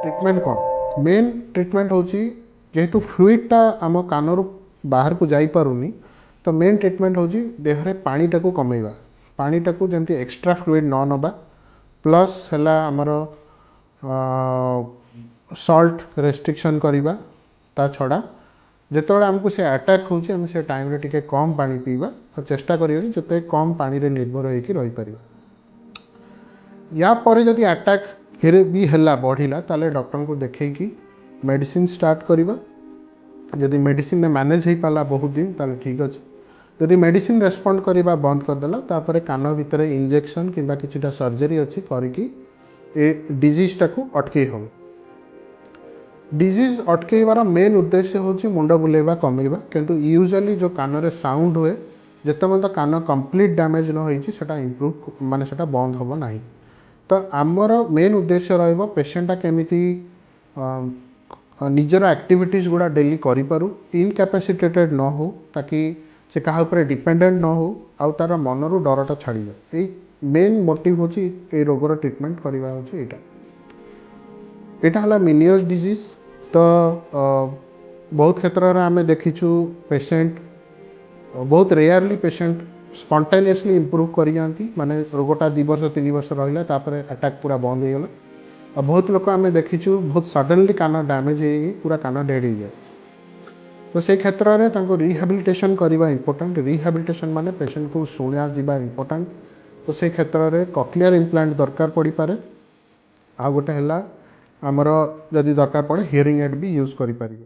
Treatment କ'ଣ? Main treatment ହେଉଛି, ଯେହେତୁ ଫ୍ଲୁଇଡ଼ଟା ଆମ କାନରୁ ବାହାରକୁ ଯାଇପାରୁନି, ତ ମେନ୍ ଟ୍ରିଟମେଣ୍ଟ ହେଉଛି ଦେହରେ ପାଣିଟାକୁ କମେଇବା, ପାଣିଟାକୁ ଯେମିତି ଏକ୍ସଟ୍ରା ଫ୍ଲୁଇଡ଼ ନ ନେବା। ପ୍ଲସ୍ ହେଲା ଆମର ସଲ୍ଟ ରେଷ୍ଟ୍ରିକ୍ସନ୍ କରିବା। ତା ଛଡ଼ା ଯେତେବେଳେ ଆମକୁ ସେ ଆଟାକ୍ ହେଉଛି, ଆମେ ସେ ଟାଇମ୍ରେ ଟିକେ କମ୍ ପାଣି ପିଇବା ଆଉ ଚେଷ୍ଟା କରିବା ଯେ ଯେତେ କମ୍ ପାଣିରେ ନିର୍ଭର ହେଇକି ରହିପାରିବା। ୟା ପରେ ଯଦି ଆଟାକ୍ ଫିର ବି ହେଲା, ବଢ଼ିଲା, ତାହେଲେ ଡକ୍ଟରଙ୍କୁ ଦେଖେଇକି ମେଡ଼ିସିନ ଷ୍ଟାର୍ଟ କରିବା। ଯଦି ମେଡ଼ିସିନରେ ମ୍ୟାନେଜ୍ ହେଇପାରିଲା ବହୁତ ଦିନ, ତାହେଲେ ଠିକ୍ ଅଛି। ଯଦି ମେଡ଼ିସିନ ରେସ୍ପଣ୍ଡ କରିବା ବନ୍ଦ କରିଦେଲା, ତାପରେ କାନ ଭିତରେ ଇଞ୍ଜେକ୍ସନ୍ କିମ୍ବା କିଛିଟା ସର୍ଜରୀ ଅଛି, କରିକି ଏ ଡିଜିଜ୍ଟାକୁ ଅଟକେଇ ହେବ। ଡିଜିଜ୍ ଅଟକେଇବାର ମେନ୍ ଉଦ୍ଦେଶ୍ୟ ହେଉଛି ମୁଣ୍ଡ ବୁଲେଇବା କମେଇବା। କିନ୍ତୁ ୟୁଜୁଆଲି ଯେଉଁ କାନରେ ସାଉଣ୍ଡ ହୁଏ, ଯେତେପର୍ଯ୍ୟନ୍ତ କାନ କମ୍ପ୍ଲିଟ୍ ଡ୍ୟାମେଜ୍ ନ ହେଇଛି, ସେଇଟା ଇମ୍ପ୍ରୁଭ୍ ମାନେ ସେଇଟା ବନ୍ଦ ହେବ ନାହିଁ। ତ ଆମର ମେନ୍ ଉଦ୍ଦେଶ୍ୟ ରହିବ ପେସେଣ୍ଟଟା କେମିତି ନିଜର ଆକ୍ଟିଭିଟିଜ୍ ଗୁଡ଼ା ଡେଲି କରିପାରୁ, ଇନକ୍ୟାପାସିଟେଟେଡ଼ ନ ହଉ, ତାକି ସେ କାହା ଉପରେ ଡିପେଣ୍ଡେଣ୍ଟ ନ ହଉ ଆଉ ତା'ର ମନରୁ ଡରଟା ଛାଡ଼ିଯାଉ। ଏଇ ମେନ୍ ମୋଟିଭ୍ ହେଉଛି ଏଇ ରୋଗର ଟ୍ରିଟମେଣ୍ଟ କରିବା ହେଉଛି ଏଇଟା। ଏଇଟା ହେଲା ମିନିୟର୍ସ ଡିଜିଜ୍। ତ ବହୁତ କ୍ଷେତ୍ରରେ ଆମେ ଦେଖିଛୁ, ପେସେଣ୍ଟ ବହୁତ ରେୟାରଲି ପେସେଣ୍ଟ ସ୍ପଣ୍ଟାନିୟସଲି ଇମ୍ପ୍ରୁଭ୍ କରିଯାଆନ୍ତି, ମାନେ ରୋଗଟା 2 ବର୍ଷ 3 ବର୍ଷ ରହିଲା, ତାପରେ ଆଟାକ୍ ପୁରା ବନ୍ଦ ହେଇଗଲା। ଆଉ ବହୁତ ଲୋକ ଆମେ ଦେଖିଛୁ, ବହୁତ ସଡନଲି କାନ ଡ୍ୟାମେଜ୍ ହେଇକି ପୁରା କାନ ଡେଡ଼୍ ହେଇଯାଏ। ତ ସେଇ କ୍ଷେତ୍ରରେ ତାଙ୍କୁ ରିହାବିଲିଟେସନ୍ କରିବା ଇମ୍ପୋର୍ଟାଣ୍ଟ। ରିହାବିଲିଟେସନ୍ ମାନେ ପେସେଣ୍ଟକୁ ଶୁଣାଯିବା ଇମ୍ପୋର୍ଟାଣ୍ଟ। ତ ସେଇ କ୍ଷେତ୍ରରେ କକ୍ଲିୟର ଇମ୍ପ୍ଲାଣ୍ଟ ଦରକାର ପଡ଼ିପାରେ। ଆଉ ଗୋଟେ ହେଲା ଆମର ଯଦି ଦରକାର ପଡ଼େ, ହିୟରିଂ ଏଡ୍ ବି ୟୁଜ୍ କରିପାରିବେ।